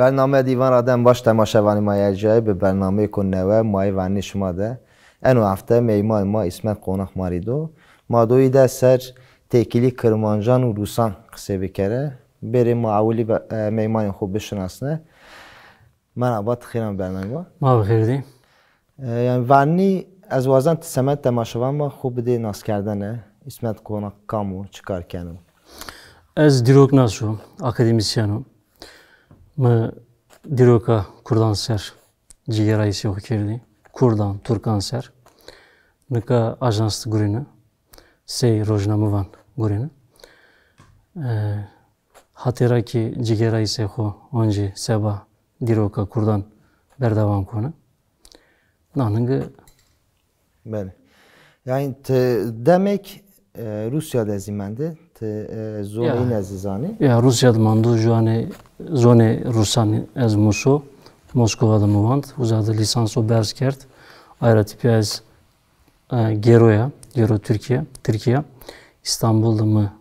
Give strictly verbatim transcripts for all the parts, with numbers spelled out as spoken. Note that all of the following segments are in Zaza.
Bername Dîvan ra dem baş temaşevanê ma yê erjayî, bi bernameyêko newe ma yê vernî şima de. Eno hefte meymanê ma Îsmet Qonak ma rê do. Ma do î de ser têkilî kirmancan û rûsan qisey bikere. Bêrê ma ewilî be-, e, meymanê xo bişinasne. Merhaba, ti xêr amê bernameyê ma. Ma bi xêr dî. E, yanî vernî ez wazan ti semed temaşevan ma xo bidê naskerdene. Îsmet Qonak kam o, çi kar keno? Ez dîroknas o, akademîsyen o. Mi dîroka kurdan ser cîgerayîsê xo kerdî. Kurdan, turkan ser. Nika ajans de gurîne. Sey rojnamevan gurîne. E, Hatê ra kî cîgerayîsê xo oncî seba dîroka kurdan berdewam kone. Naninge Belê. Yanî ti demek, e, Rûsya de zî mende, ti, e, zonê îne zî zanî. Ya, Rûsya de mando, juanê, zonê rûsan ez muso, Moskova de mi wand, uza de lîsanso berz kerd. Ay ra tepîya ez, e, gêro ya, gêro Tirkîya, Tirkîya, Îstanbul de mi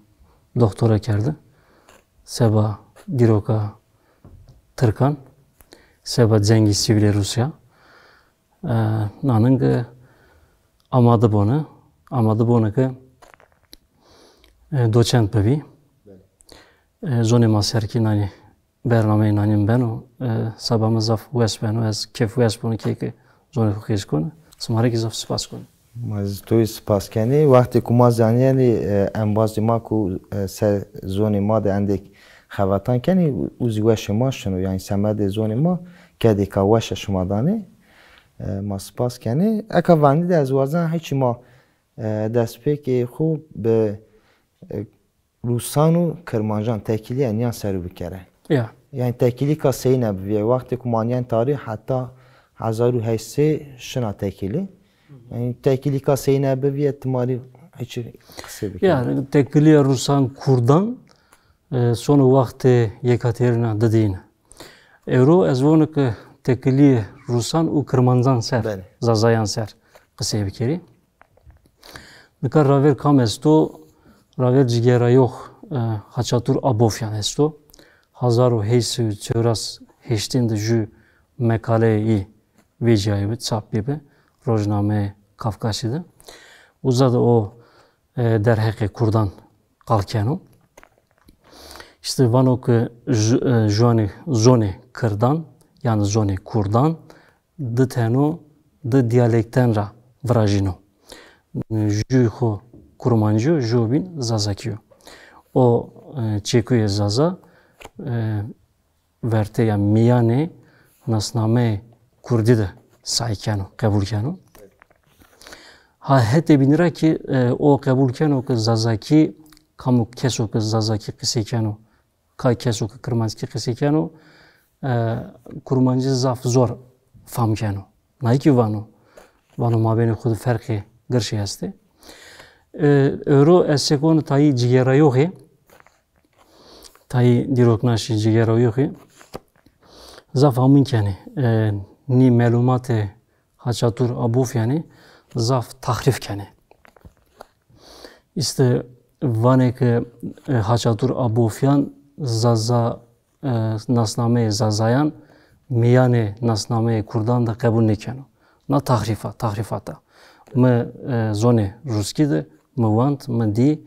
doktora kerde. Seba dîroka tirkan, seba cengê sivîlê Rûsya. E, naninge amade bone, amade bone ke, e, doçent bibî. E, zonê ma ser kî nanî bernameyê nanîn beno, e, seba mi zaf wes beno, ez kêfwes bone key ke zonê xo qîz kone. Sima rê kî zaf spas kone. Ma ez to yê spas kenî. Wextê ku ma zanîyenî, e, embazê ma ku, e, ser zonê ma de endêk xevetan kenî, û zî weşê ma şino. Yanî semedê zonê ma kedêka weşe şima danê. E, ma spas kenî. Eka vernî de ez wazena hiçî ma, e, destpêkê xo bi, e, rûsan û kirmancan tekîlîya nîyan ser o bikere. Ya. Yanî tekîlîka seyîne bivîye. Wextê ku ma nîyen tarî heta hezar û heşt sey şina tekîlî. Yanî tekîlîka seyîne bivîye ti ma rê hiçî qisê bikere. Ya, tekîlîya rûsan kurdan, e, sono wextê yekatêrîna didîne. Ewro ez vonu ke tekîlîyê rûsan û kirmancan ser, Belê. Zazayan ser qisey bikerî. Nika ravêr kam esto? Ravêr cigerayox, e, Haçatur Abofyan esto. Hezar û heşt sey û çewres heştên de jû mekaleyê î vecîyayîbi, çap bîbi, rojnameyê Kafkasî de. Uza de o, e, derheqê kurdan qal keno. Îşte vano ke ju-, e, juanê zonê kirdan, yanî zonê kurdan, di teno di dîyalekten ra virajîno. Jûyê xo kurmancî yo, jû bîn zazakî yo. O, e, çekuyê zaza, e, vertê ya mîyanê nasnameyê kurdî de say keno, qebul keno. Ha, hetê bînî ra kî, e, o qebul keno ke zazakî, kamo keso ke zazakî qisey keno, ka keso ke kirmanckî qisey keno, e, kurmancî zaf zor fam keno. Nayê kî vano, vano mabênê xo de ferqê girşî estê. E, ewro ez sek vano tayî cigerayoxî, tayî dîroknaşî cigerayoxî zaf amin kenê. E, nî melumatê Haçatur Abofyanî zaf tahrîf kenê. Îşte vanê ke, e, Haçatur Abofyan Zaza, e, nasnameyê Zazayan mîyanê nasnameyê kurdan de qebul nêkeno. Na tahrîfa, tahrîfata. Mi, e, zonê rûskî de mi wand, mi dî,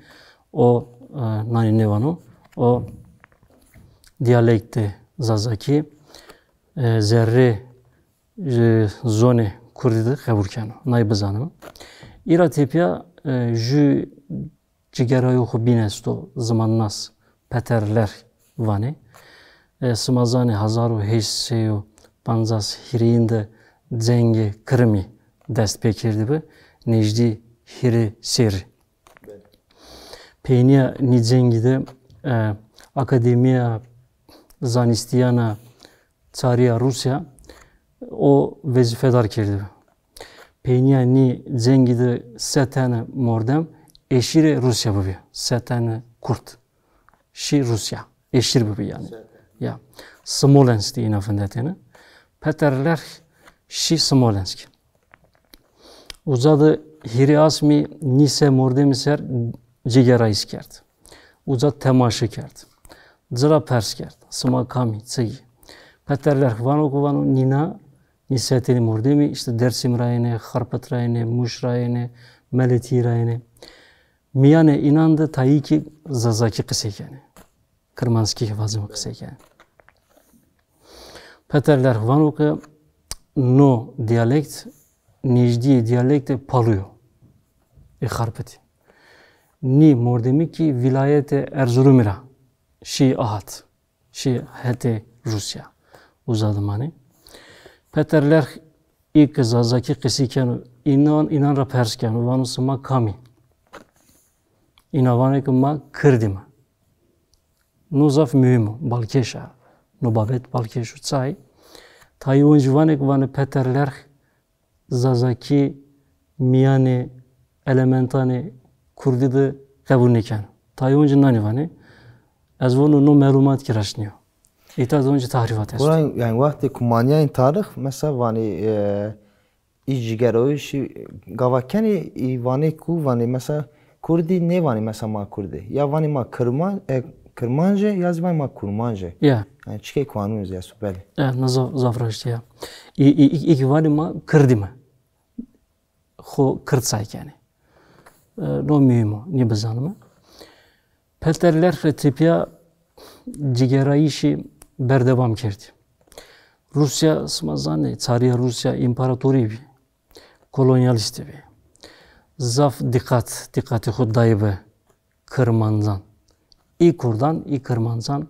o, e, nanî nêvano, o dîyalektê zazakî, e, zerrê, e, zonê kurdî de qebul keno. Nayê bizanime. Îra tepîya, e, jû cigerayoxo bîn esto, zimannas Peter Lerch vanê. E, sima zanê hezar û heşt sey û pancas hîrêyin de cengê Kirimî dest pêkerdîbi, nêjdî hîrê serrî. Peynîya nî cengî de, e, Akademîya Zanîstîyan a Çarî ya Rûsya o vezîfedar kerdîbi. Peynîya nî cengî de se tene mordem eşîrê Rûsya bibî. Se tene kurd şî Rûsya. Eşîr bibî yanî. Ya. Smolensk de îna vindetêne. Peter Lerch şî Smolensk. Uca de hîrê asmî nî se mordemî ser cîgerayîs kerd. Uca temaşe kerd. Ci ra pers kerd. Sima kam î, çi yî? Peter Lerch vano ku vano nîna, nîsetênî mordemî, îşte Dersim ra yenê, Xarpit ra yenê, Muş ra yenê, Meletî ra yenê. Mîyanê înan de tayî ki Zazakî qisey kenê. Kirmanskî vazime qisey kenê. Peter Lerch vano ke no dîyalekt nêjdîyê dîyalektê Palu yo, ê Xarpitî. Nî mordemî kî vîlayetê Erzurumî ra şî ahat, şî hetê Rûsya uza de manê. Peter Lerch î ke Zazakî qesî keno, înan, înan ra pers keno, vano sima kam î? Îna vanê ke ma Kird îme. No zaf muhîm o, balkêş a. No babet balkêş o. Çay? Tayî oncî vanê ke vanê Peter Lerch Zazakî mîyanê elementanê kurdî de qebul nêkeno. Tayê oncî nanî vanê. Ez vano no melumat kî raşt nîyo. Îta de oncî tahrîfat esto. Bura, yanî, wextê ku ma nîyayîn tarîx, mesela vanê, e, î cigerayîşî gava kenê, î vanê ku vanê mesela kurdî nêvanê mesela ma kurdî. Ya vanê ma kirman, e, kirmanc ê, ya zî vanê ma kurmanc ê. Ya. Yanî çikê kanûn zî esto, belê. E, na zaf, zaf raştî ya. Î, î, î, î kî vanê ma kirdî me. Xo kird say kenê. E, no muhîm o, nî bizanime. Peter Lerch rê tepîya cigerayîşî berdewam kerdî. Rûsya, sima zanê, çarîya Rûsya împaratorî bî, kolonyalîstî bî. Zaf dîqat, dîqatê xo dayî bi kirmancan. Î kurdan, î kirmancan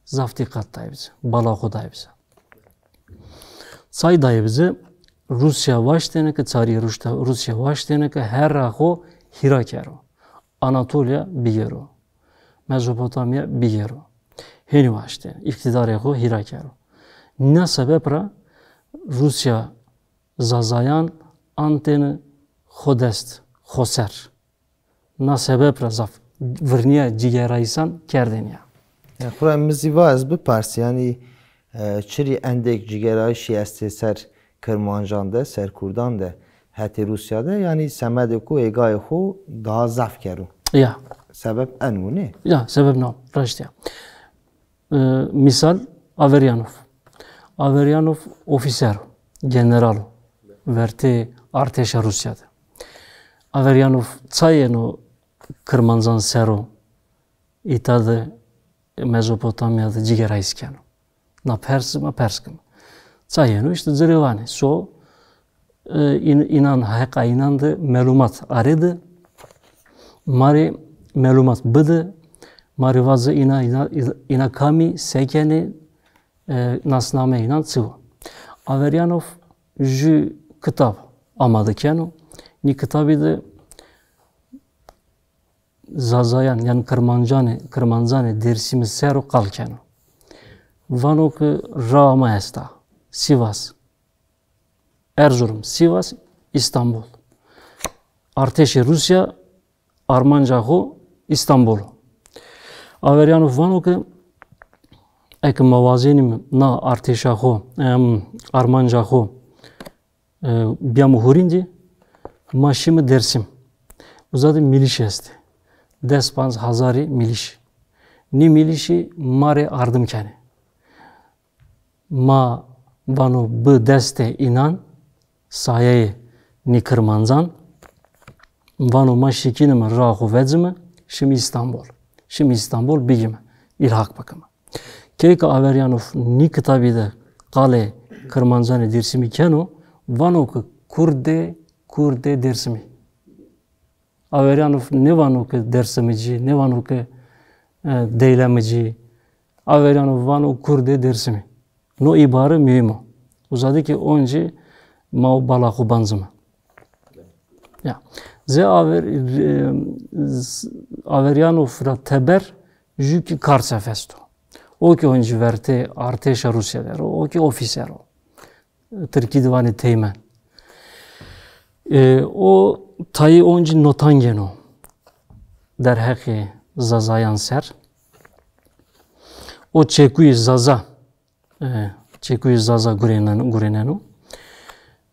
zaf dîqat dayî bi ci, bala xo dayî bi ci. Çay dayê bi ci, Rûsya waştêne ke, çarî Rûşta-, Rûsya waştêne ke herra xo hîra kero. Anatolya bigêro. Mezopotamya bigêro. Hênî waştêne, îqtîdarê xo hîra kero. Na sebeb ra Rûsya Zazayan antêne xo dest, xo ser. Na sebeb ra zaf virnîya cigerayîsan kerdêne ya. Ya, xura mi zî va ez biparsî, yanî, e, çirî endêk cigerayîşî estê ser kirmancan de, ser kurdan de hetê Rûsya de, yanî semedê ku êgayê xo daha zaf kero. Ya. Sebeb eno nê? Ya, sebeb no, raşt ya. E, mîsal, Averyanov. Averyanov ofîser o, general o, vertê artêşa Rûsya de. Averyanov çayê no kirmancan ser o, îta de Mezopotamya de cigerayîs keno. Na pers ma pers kim. Çayê no îşte ci rê vanê. So, e, în-, înan, heqa înan de melumat arê de, ma rê melumat bide, ma rê vaze îna, îna, îna kam î, se kenê, e, nasnameyê înan çi wo. Averyanov jü kitab amade keno. Nî kitabî de Zazayan, yanî Kirmancanê, Kirmancanê Dêrsimî ser o qal keno. Vano ke raa ma esta, Sîvas, Erzurum, Sîvas, Îstanbul. Artêşê Rûsya armanca xo Îstanbul o. Averyanov vano ke eke ma wazenîme na artêşa xo, em, armanca xo, e, bîyame hurîndî, ma şîme Dêrsim. Uza de mîlîş estê. Des panc hazarî mîlîş. Nî mîlîşî ma rê ardim kenê. Ma vano bi destê înan, sayeyê nî kirmancan, vano ma şikînime raa xo vecime, şîme Îstanbul. Şîme Îstanbul bigîme, îlhaq bikime. Key ke Averyanov nî kitabî de qalê Kirmancanê Dêrsimî keno, vano ke kurdê, kurdê Dêrsimî. Averyanov nêvano ke Dêrsimicî, nêvano ke, e, Deylemicî. Averyanov vano kurdê Dêrsimî. No îbare muhîm o. Uza de kî oncî ma o bala xo bancime. Ya. Zê Aver-, e, z-, Averyanov ra teber jü kî Karsev esto. O kî oncî vertê artêşa Rûsya der o. O kî ofîser o. Tirkî de vanê teğmen. E, o tayê oncî notan gêno derheqê Zazayan ser. O çekuyê Zaza, e, çekuyê Zaza gurênen-, gurêneno.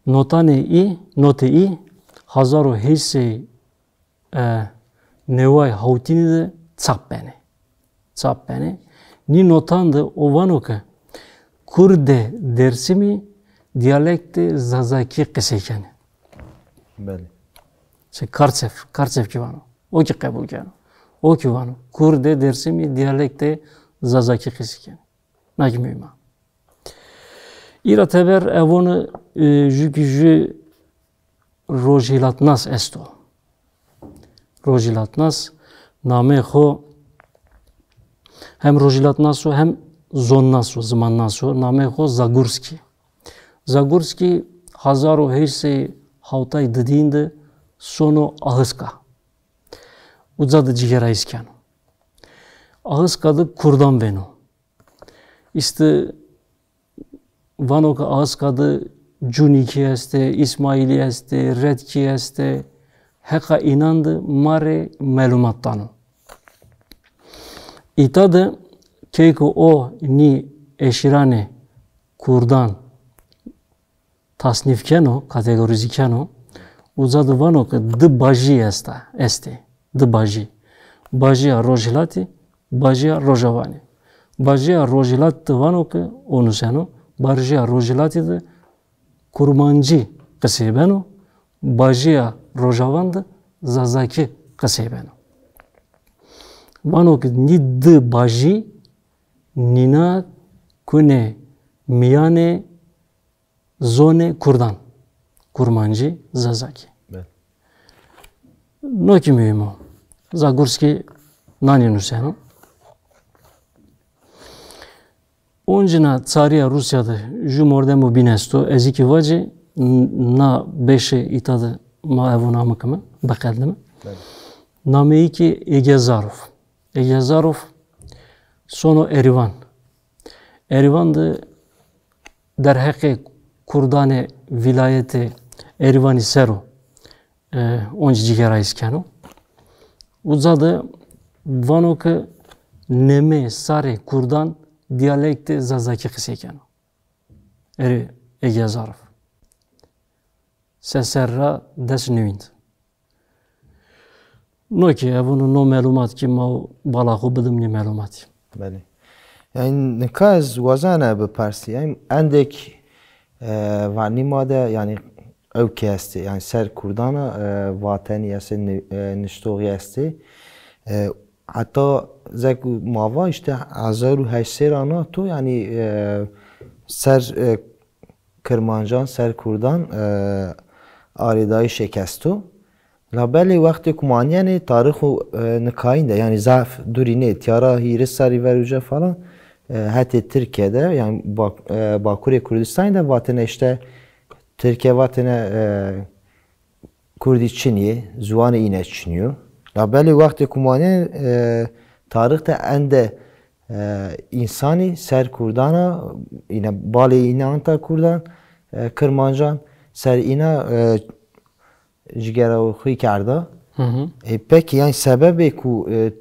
Notanê î, notê î hazar û heşt sey e, neway hawtînî de çap benê. Çap benê. Nî notan de o vano ke Kurdê Dêrsimî dîyalektê Zazakî qisey kenê. Belê. Çi Karçev, Karçev kî vano. O kî qebul keno. O kî vano. Kurdê Dêrsimî dîyalektê Zazakî qisey kenê. Na kî muhîm a. Îra teber evoni, e, jû kî jû rojhîlatnas esto. Rojhîlatnas nameyê xo hem rojhîlatnas o hem zonnas o, zimannas o. Nameyê xo Zagurskî. Zagurskî hezar û heşt sey hewtay didîn de sono Ahiska. Uca de cîgerayîs keno. Ahiska de kurdan vêno. Îşte vano ke Ahiska de Cunîkî estê, Îsmaîlî estê, Redkî estê. Heqa înan de ma rê melumat dano. Îta de key ke o nî eşîranê kurdan tasnîf keno, kategorîze keno, uca de vano ke di bajî esta, estê, di bajî. Bajîya Rojhilatî, bajîya Rojawanî. Bajîya Rojhilatî de vano ke o nuseno, bajîya Rojhilatî de Kurmancî qisey beno, bajîya Rojawan de Zazakî qisey beno. Vano ke nî di bajî nîna kunê mîyanê zonê kurdan, kurmancî, zazakî. Belê. No kî muhîm o. Zagurskî nanî nuseno. Oncîna çarîya Rûsya de jû mordemo bîn esto, ez î kî vacî, n-, na beşê îta de ma evo name kime, biqedime. Belê. Nameyî kî Ege Zarov. Ege Zarov sono Erîvan. Erîvan de derheqê kurdanê vîlayetê Erîvanî ser o, e, onc cîgerayîs keno. Uca de vano ke nemê sarê kurdan dîyalektê zazakî qisey keno. Erê Ege Zarov. Se serra des newîn de. No kî, evono no melumat kî ma bala xo bidim nî melumatî. Belê. Yanî nika ez wazena bipersî. Yanî endêk, e, vernî ma de yanî ewkî estê. Yanî ser kurdana, e, vatenî estê, ni-, e, niştoxî estê. E, heta zek ma va îşte hezar û heşt sey ra na to yanî, e, ser, e, Kirmancan ser kurdan, e, arêdayîşêk esto. Labelê wextê ku ma anîyenê tarîx û, e, nikayîn de, yanî zaf dûrî nê, tîya ra hîris serrî ver uca falan, e, hetê Tirkîye de, yanî Bak-, e, Bakurê Kurdistanî de vatêne îşte Tirkîye vatêne, e, Kurdî çinî yê, ziwanê îne çinî yo. Labelê wextê ku ma anîyenê, e, tarîx de ende e, însanî ser kurdan a, îne balê îne anta kurdan, e, kirmancan, ser îna, e, cîgera xwî kerda. Hı hı. E, pekî, yanî sebebê ku, e,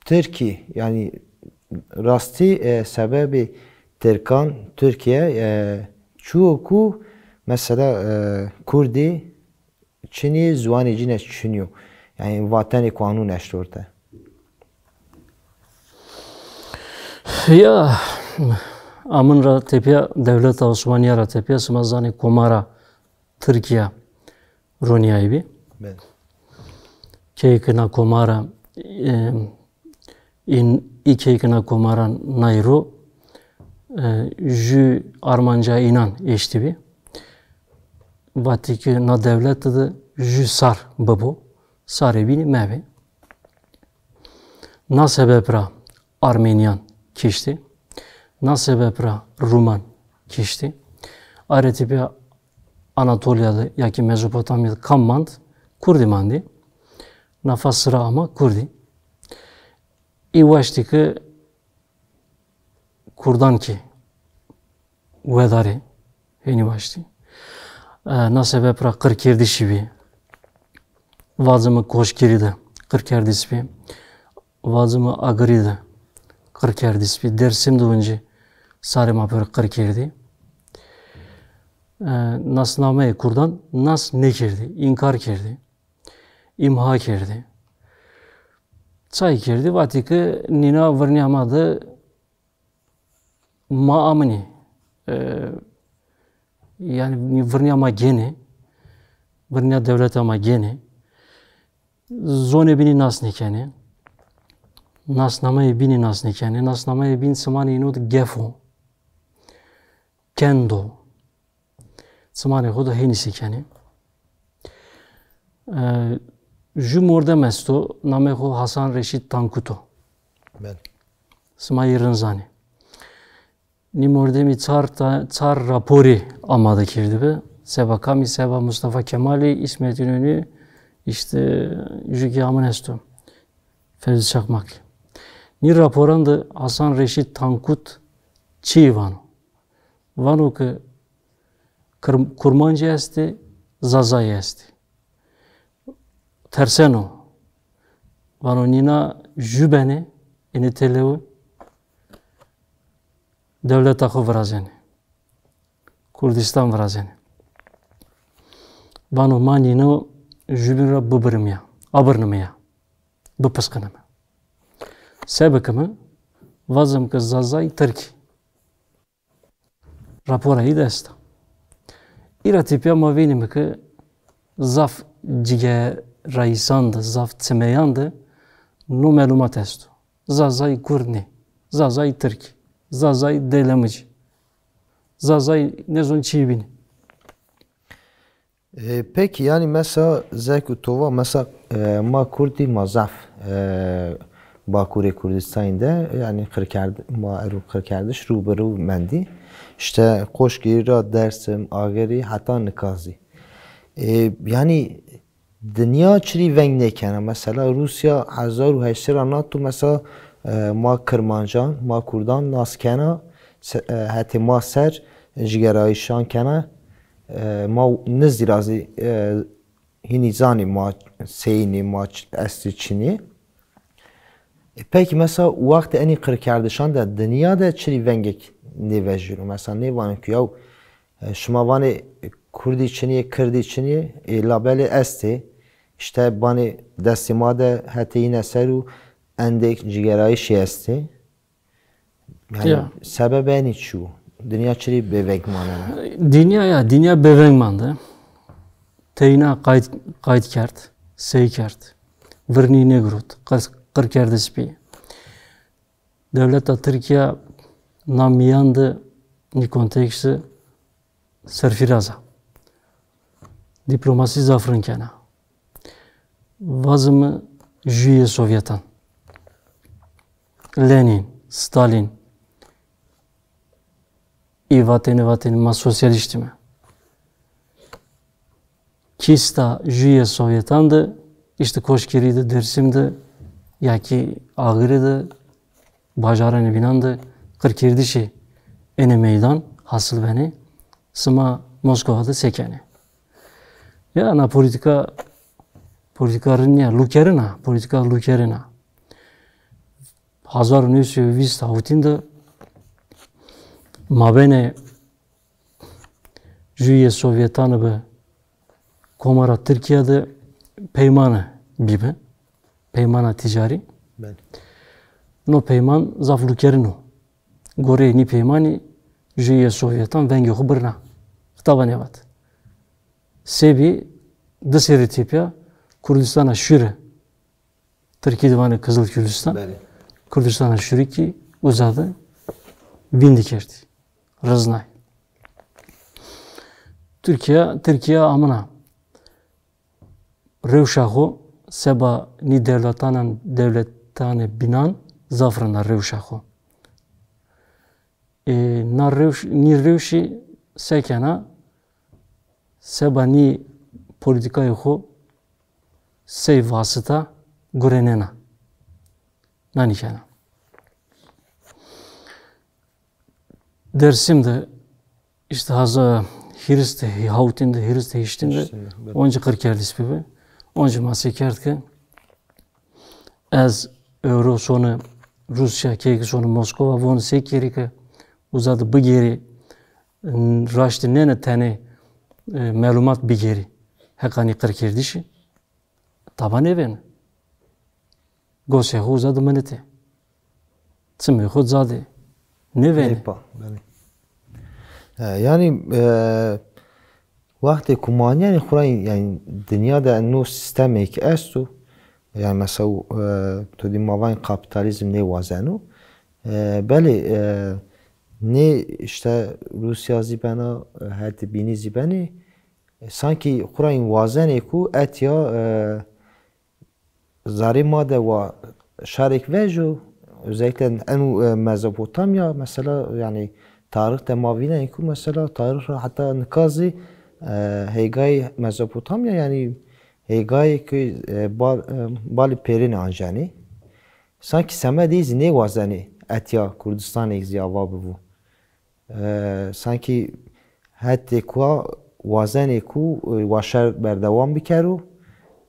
Tirkî, yanî rastî, e, sebebê Tirkan, Tirkîye, e, çi yo ku mesela, e, kurdî çinî, ziwanê cîne çinî yo. Yanî vatenê ku anûn eşt orte. Ya, amin ra tepîya dewleta Osmanîye ra tepîya sima zanê Komara Tirkîya ronîyaybî. Belê. Key ke na komara, e, în, î key ke na komara nay ro, e, jû armanca înan eştîbî. Vatî ke na dewlete de jû sar bibo, sarê bînî mebê. Na sebeb ra Armenîyan kiştî, na sebeb ra Rûman kiştî. Ayrê tepîya Anatolya de ya kî Mezopotamya de kam mand? Kurdî mandî. Nafa sira ama kurdî. Î waştî ke kurdan kî wedarê, hênî waştî. E, na sebeb ra qirkerdişî bî. Vacime Koşkirî de qirkerdîs bî. Vacime Agirî de qirkerdîs bî. Dêrsim de oncî sarê ma pêro qir kerdî. E, nasnameyê kurdan nas nêkerdî, înkar kerdî. Îmha kerdî. Çay kerdî, vatî ke nîna virnîya ma de ma aminî, e, yanî virnîya ma gênê, virnîya dewleta ma gênê. Zonê bînî nas nêkenê, nasnameyê bînî nas nêkenê. Nasnameyê bîn simanê îno de gef o, kend o. Simanê xo de hênî sî kenê. E, jû mordem esto, namê xo Hasan Reşîd Tankut o. Belê. Sima yê rind zanê. Nî mordemî çar ta-, çar raporî amade kerdibi. Seba kamî? Seba Mustafa Kemalî, Îsmet İnönü, îşte jû kî amin esto, Fevzi Çakmak. Nî raporan de Hasan Reşîd Tankut çî vano? Vano ke Kir-, Kurmancî estê, Zazayî estê. Terseno. Vano nîna jû benê, enê têlewi, dewleta xo virazenê. Kurdîstan virazenê. Vano ma nîno jûbîn ra bibirîme ya, abirnîme ya, bipisqinîme. Se bikîme? Vazîme ke Zazay Tirk î. Rapora î de esta. Îra tepîya ma vînîme ke zaf cigerayîsan de, zaf çimeyan de no melumat esto. Zazay kurd nê. Zazay tirk. Zazay dêlemicî. Zazay nêzon çîyê bînî. E, peki, yanî mesela zek û tova, mesela, e, ma kurdî ma zaf, e, Bakurê Kurdistanî de, yanî qirkerd-, ma ero qirkerdiş rû bi rû mendî. İşte Qoşgirî ra Dersim, Agirî heta nika zî. E, yanî dinya çirî veng nêkena? Mesela Rûsya hezar û heşt sey ra nato, mesela, e, ma Kirmancan, ma Kurdan nas kena, se-, e, hetê ma ser cigerayîşan kena. E, ma nizdî ra zî, e, hînî zanî ma seyînî, ma ç-, estî çinî. E, peki mesela wextê enî qirkerdişan de dinya de çirî vengêk nêvejîno? Mesela nêvano ke yaw, e, şima vanê kurdî çinî yê, kirdî çinî yê, e, labelê estê. İşte banê destê ma de hetê yîne ser û endêk cigerayîşî estê. Yanî sebebê enî çi wo? Dinya çirî bêveng manena? Dinya ya, dinya bêveng mande. Teyna qayt, qayt kerd, sey kerd. Virnî nêgirot, qir-, qir kerdis bî. Dewleta Tirkîya na mîyan de nî kontekst de serfîraz a. Dîplomasî zaf rind kena. Vazîme jûyê Sovyetan. Lenîn, Stalîn, î vatêne, vatêne ma sosyalîst îme. Kîsta jûyê Sovyetan de, îşte Koşgirî de, Dêrsim de, ya kî Agirî de, bajaranê bînan de qirkerdişê enê meydan hasil benê, sima Moskova de se kenê? Ya na polîtîka, polîtîka rind nîya, lûkerin a, polîtîka lûkerin a. Hezar û new sey û vîst hewtîn de mabênê jûyê Sovyetanî bi Komara Tirkîya de peymane bîbi. Peymana tîcarî. Belê. No peyman zaf lûkerin o. Goreyê nî peymanî jûyê Sovyetan vengê xo birna. Kitaba nêvat. Sebî di serrî tepîya Kurdîstana Şûre, Tirkî de vanê Kızıl Kürdistan. Belê. Kurdîstana Şûrî kî uza de vîndî kerdî. Riznay. Tirkîya, Tirkîya amina rewşa xo seba nî dewletanan, dewletanê bînan zaf rind a rewşa xo. E, na rewş, nî rewşî se kena? Seba nî polîtîkayê xo sey vasita gurenena. Nanî kena. Dêrsim de îşte haza hîris de, hewtîn de, hîris de, hîştîn de, hîştîn de, belê, oncî qirkerdis bibi. Oncî ma se kerd ke ez ewro sone Rûsya, key ke sone Moskova, vone se kerî ke uza de bigêrî, raştî nêne tenê, e, melumat bigêrî heqa nî qirkerdişî. Taba nêvêne. Gosê xo uza de minitê. Çimê xo ca de nêvêne. Ê pa, belê. E, yanî, e, wextê ku ma anîyenê xwu ra, yanî dinya de no sîstemêk esto, yanî mesela, e, to dî ma vanê kapîtalîzm nêwazeno. E, belê, e, nê îşte Rûsya zî bena, e, hetê bînî zî benê, e, sankî xwu ra în wazenê ku etya, e, zerê ma de wa şarêk vejîyo, özellikle eno, e, Mezopotamya, mesela, yanî tarîx de ma vînenê ku mesela tarîx ra heta nika zî, e, hêgayê Mezopotamya, yanî hêgayê ku, e, bal-, e, balê pêrîne anjenê. Sankî semedê zî nêwazenê etya Kurdistanêk zî ava bivo. E, sankî hetê ku wazenê ku, e, wa şer berdewam bikero,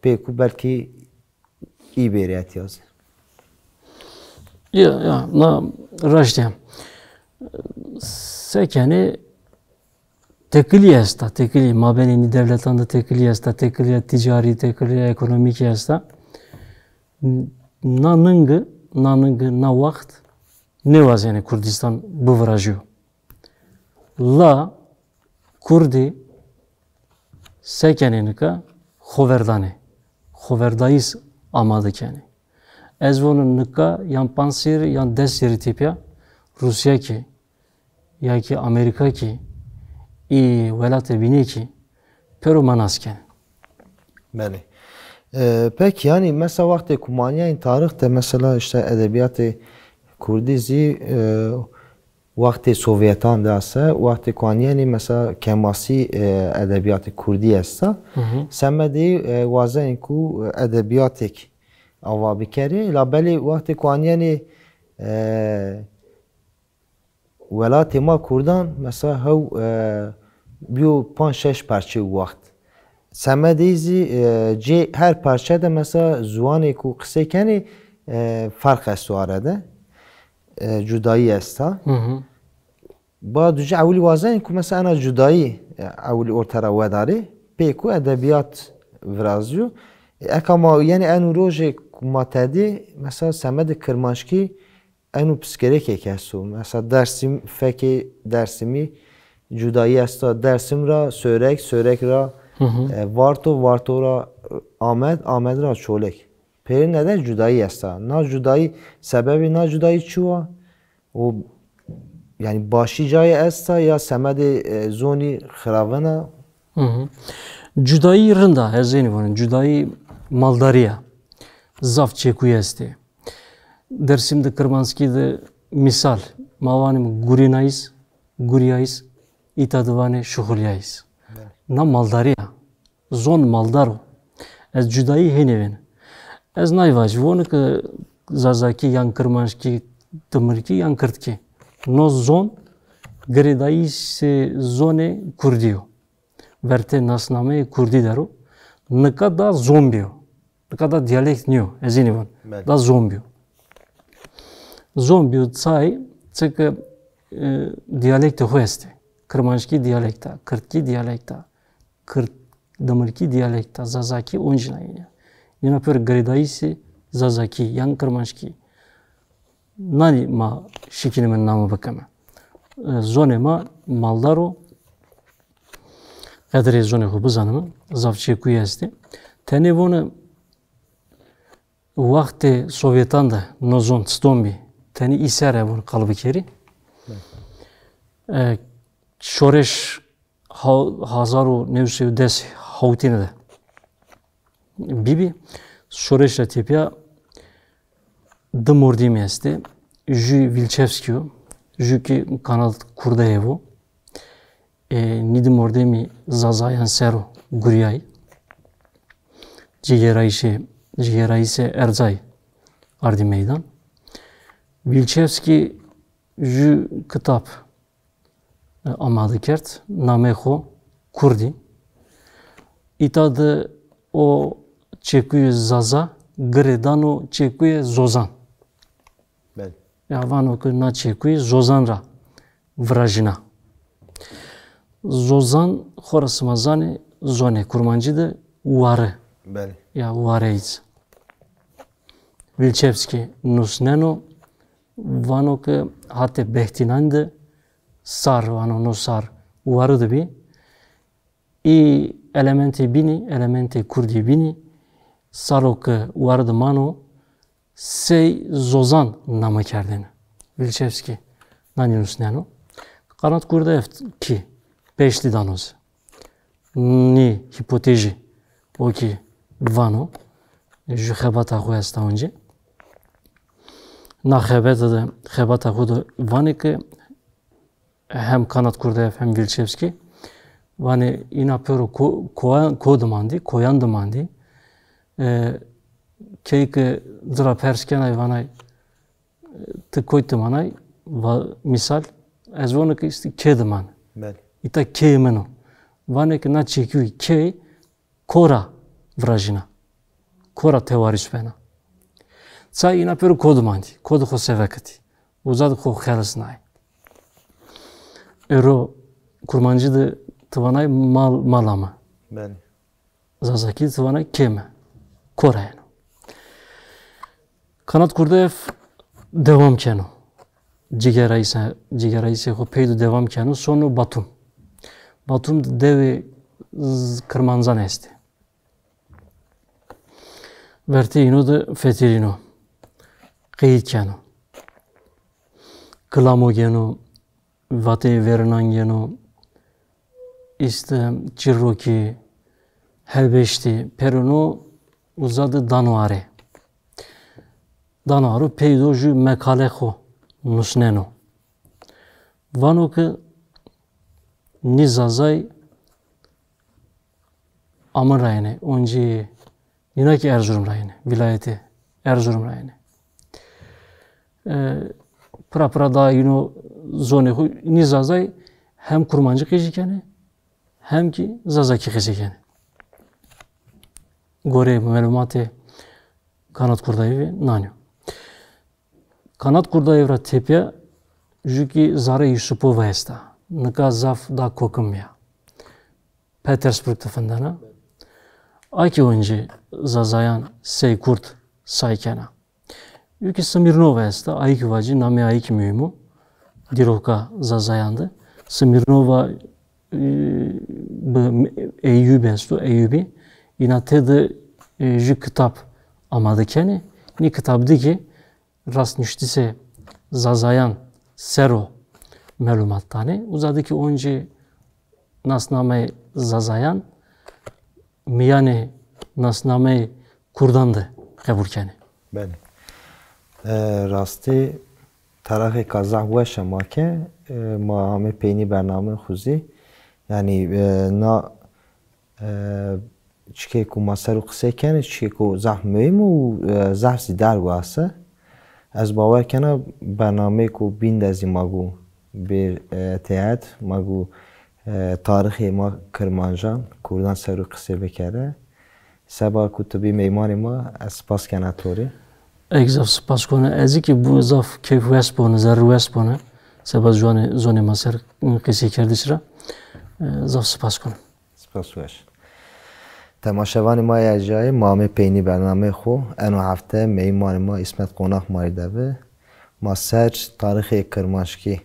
pê ku belkî î bêrî etya zî. Ya, ya, na raşt ya. Se kenê, tekilî esta, tekilî, mabênê nî dewletan de tekilî esta, tekilîya ticarî, tekilîya ekonomîkî esta. Na ningi, na ningi, na wext nêwazenê Kurdistan bivirajîyo. La Kurdî se kenê nika? Xoverdanê. Xoverdayîs amade kenê. Ez vonu nika yan panc serî yan des serî tepîya Rûsya kî ya kî Amerîka kî, î welatê bînê kî pêro ma nas kenê. Belê. E, pekî, yanî mesela wextê ku ma anîyayîn tarîx de mesela îşte edebîyatê kurdî zî, e, wextê Sovyetan de ese, wextê ku anîyenê mesela kemasî, e, edebîyatê kurdî esta. Semedê, e, wazenê ku edebîyatêk ava bikerê. La belê wextê ku anîyenê, e, welatê ma kurdan mesela hew, e, bîyo panc şeş parçeyê wext. Semedê zî, e, cê her parçe de mesela ziwanê ku qisey kenê, e, ferq esto arede. E, cudayî esta. Ba dujî ewilî wazenê ku mesela ena cudayî, e, ewilî orte ra wedarê, pê ku edebîyat virazîyo. E, eka ma yenê eno rojê ku ma tedê, mesela semedê kirmanckî eno piskêrêkêk esto. Mesela Dersim, fekê Dersimî cudayî esta. Dersim ra Sêwreg, Sêwreg ra, e, Varto, Varto ra Amed, Amed ra Çolêg. Pêrîne de cudayî esta. Na cudayî, sebebê na cudayî çi wa? O, yanî başî cayê esta ya semedê, e, zonî xiravena? Cudayî rind a, ez ênî vonin. Cudayî maldarî ya. Zaf çekuy estê. Dersim de, kirmanckî de, mîsal, ma vanîme gurînayîs, gurîyayîs, îta de vanê şuxulîyayîs. Na maldarî ya. Zon maldar o. Ez cudayî hênî vêne. Ez nay vajî, vonu ke zazakî yan kirmanckî, dimirkî yan kirdkî. No zon girêdayîsê zonê kurdî yo. Vertê nasnameyê kurdî der o. Nika da zon bîyo. Nika da dîyalekt nîyo, ez ênî von. Da zon bîyo. Zon bîyo çay, çike, e, dîyalektê xo estê. Kirmanckî dîyalekt a, kirdkî dîyalekt a, kird-, dimirkî dîyalekt a, zazakî oncîna yîne. Yîna pêro girêdayîsê zazakî yan kirmanckî. Nanî ma şikînîme name bikeme. E, zonê ma maldar o. Qedrê zonê xo bizanime. Zaf çekuy estê. Tenê vone wextê Sovyetan de no zon çiton bî. Tenê î ser e vone qal bikerî. E, şoreş ha-, hezar û new sey û des hewtîne de bîbî. Şoreş ra tepîya di mordemî estê. Jû Vilçevskî yo, jû kî kanad kurdayê vo. E, nî di mordemî zazayan ser o gurîyayî. Cigêrayîşê, cigêrayîsê erzay ardî meydan. Vilçevskî jû kitab e, amade kerd, nameyê xo Kurdî. Îta de o çekuyê zaza girê dano çekuyê zozan. Belê. Ya vano ke na çekuy zozan ra virajîna. Zozan, xora sima zanê, zonê kurmancî de ware. Belê. Ya wareyîz. Vilçevskî nusneno, vano ke hatê Behtînan de sar, vano no sar wari de bî. Î elementê bînî, elementê kurdî bînî, salo ke wari de mano, sey Zozan name kerdêne. Wilczewski nanî nusneno. Kanat Kurdayev kî peştî dano zî. Nî hîpotejî o kî vano, ju xebata xo esta oncî. Na xebete de, xebata xo de vanê ke hem Kanat Kurdayev hem Wilczewski vanê îna pêro ko-, koyan, ko de mandî, koyan de mandî. E, key ke ci ra pers kenay vanay, ti koyt de manay? Va-, mîsal, ez vano ke îşte kê de man. Belê. Îta keyê min o. Vanê ke na çekuyî key ko ra virajîna. Ko ra tewarîs bena. Çay îna pêro ko de mandî. Ko de xo sevekitî. Uza de xo xelisnay. Ero kurmancî de ti vanay mal, mala mi. Belê. Zazakî de ti vanay kê mi. Ko ra yeno. Kanat Kurdayev dewam keno. Cigerayîse, cigerayîsê xo pey de dewam keno. Sono Batum. Batum de dewê z-, Kirmancan estê. Vertê îno de fetelîno. Qeyd keno. Kilamo geno, vateyê verênan geno, îşte çîrokî, helbeştî, pêro no uza de dano arê. Dano aro pey do ju mekale xo nusneno. Vano ke nî Zazay Amin ra yenê, oncî nîna kî Erzurum ra yenê, vîlayetê Erzurum ra yenê. E, pira pira da yîno zonê xo, nî Zazay hem kurmancî qesey kenê, hem kî Zazakî qesey kenê. Goreyê melumatê Kanat Kurdayevî nanî yo. Kanat Kurdayev ra tepîya ju kî Zare Yusupova esta. Nika zaf da kokim ya. Petersburg de findena. A kî oncî Zazayan sey kurd say kena. Ju kî Smirnova esta, ayî kî vacî, namê ayî kî muhîm o. Dîroka Zazayan de. Smirnova, e, bi Eyûbî esto, Eyûbî. Îna tede, e, ju kitab amade kenê. Nî kitab de kî rastnuştîsê Zazayan ser o melumat danê. Uza de kî oncî nasnameyê Zazayan mîyanê nasnameyê kurdan de qebul kenê. Belê. E, rastî tarixêka zaf weş a ma ke, e, ma amê peynî bernameyê xo zî. Yanî, e, na E, çikê ku ma ser o qisey kenê, çikê ku zaf muhîm û, e, zaf zî derg o ese. Ez bawer kena bernameyê ku bîn de zî ma gu bêr, e, têhet, ma gu, e, tarixê ma kirmancan, kurdan ser o qisey bikere. Seba ku tu bî meymanê ma, ez spas kena to rê. Eg zaf spas kona. Ez kî bu zaf keyf wes bone, zerrî wes bone. Seba zonê, zonê ma ser qiseykerdiş ra. E, zaf spas kona. Spas weş. Temaşevanê ma yê erjayê, ma amê peynî bernameyê xo. Eno hefte meymanê ma Îsmet Qonax ma rê de bi. Ma ser tarîxê kirmanckî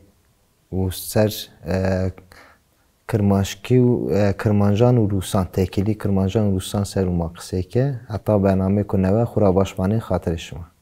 û ser, e, kirmanckî û, e, kirmancan û rûsan, têkilî kirmancan û rûsan ser o ma qisey ke. Heta bernameyêko newe xo ra baş manê, xatirê şima.